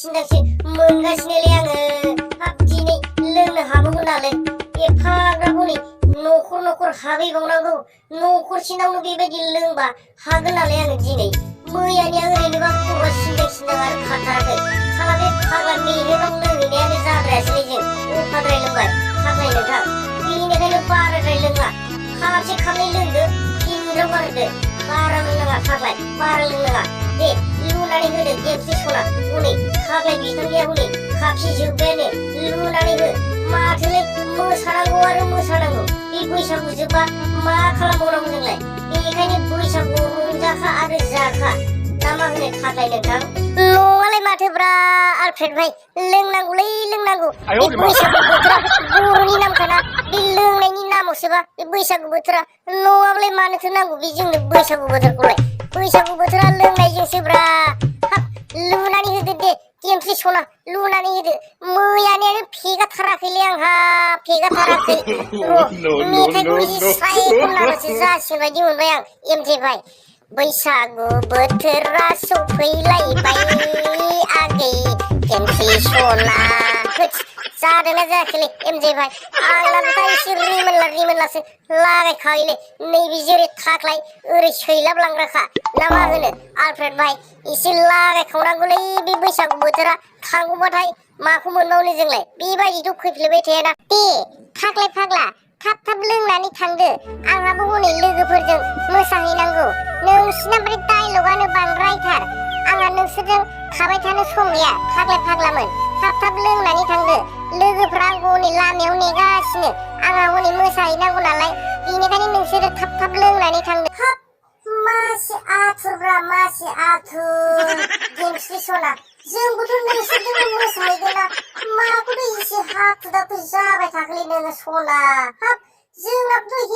सिन्दांसो मोनगासिनोलै आङो हाब दिनै लोंनो हाबो होननानै एफाग्राब हनै न'खर न'खर हाबैबावनांगौ न'खरसेनावनो बेबायदि लोंबा हागोन नालाय आङो दिनै मैयानिया ओरैनोबा खर'आ सिन्दां आरो खाथाराखै साला बे फाग्ला मेहेराव लोंहैनायानो जाद्रायासैलै जों अफाद्राय लोंबाय फाग्लाय नोंथां बेनिखायनो बाराद्राय लोङा खापसे खापनै लोंदो फिनज्राव गारदो बारा लोंनाङा फाग्लाय बारा लोंनाङा दे लुनानै होदो गेमस्रि सना हनै फाग्लाय बिथांनिया हनै खापसे जोब्बायानो लुनानै हो माथोलै मोसानांगौ आरो मोसानांगौ बे बैसागु जोबबा मा खालामबावनांगौ जोंलाय बेनिखायनो बैसागुआव रंजाखा आरो जाखा ना मा होनो फाग्लाय नोंथां नङालाय माथोब्रा आलफ्रेड भाई लोंनांगौलै लोंनांगौ बे बैसागु बोथोरा बर'नि नामखाना बे लोंनायनि नामावसोबा बे बैसागु बोथोरा नङाबालाय मानोथो नांगौ बे जोंनो बैसागु बोथोरखौलाय बैसागु बोथोरा लोंनायजोंसोब्रा हाब लुनानै होदो दे गेमस्रि सना लुनानै होदो मैयानियानो फेगाथाराखैलै आंहा फेगाथाराखै मेथाइखौ एसे स्राय खननाल'सो जासिगोन बायदि मोनबाय आं एमजे भाई बैसागु बोथोरा सफैलायबाय आगै गेमस्रि सना जादोंना जायाखैलै एमजे भाई आंनाबोथ' एसे रिमोनलासो लागायखायोलै नैबे जेरै थाख्लाय ओरै सैलाबलांग्राखा ना मा होनो आलफ्रेड भाई एसे लागायखावनांगौलै बे बैसागु बोथोरा थांगौबाथाय माखौ मोनबावनो जोंलाय बेबायदिथ' फैफ्लेबाय थायाना दे फाग्लाय फाग्ला थाब थाब लोंनानै थांदो आंहाबो हनै लोगोफोरजों मोसाहैनांगौ नोंसिना ओमफ्राय डायलगानो बांद्रायथार आंहा नोंसोरजों थाबाय थानो सम गैया फाग्लाय फाग्लामोन थाब थाब लोंनानै थांदो लोगोफ्रा आंखौ हनै लामायाव नेगासिनो आंहा हनै मोसाहैनांगौ नालाय बेनिखायनो नोंसोरो थाब थाब लोंनानै थांदो हाब मासे आथुरब्रा मासे आथुर गेमस्रि सना जोंबोथ' नोंसोरजोंनो मोसाहैदोंना माखौथ' एसे हाखु दाखु जाबाय थाखोलै नोङो सना हाब जोंनाबोथ'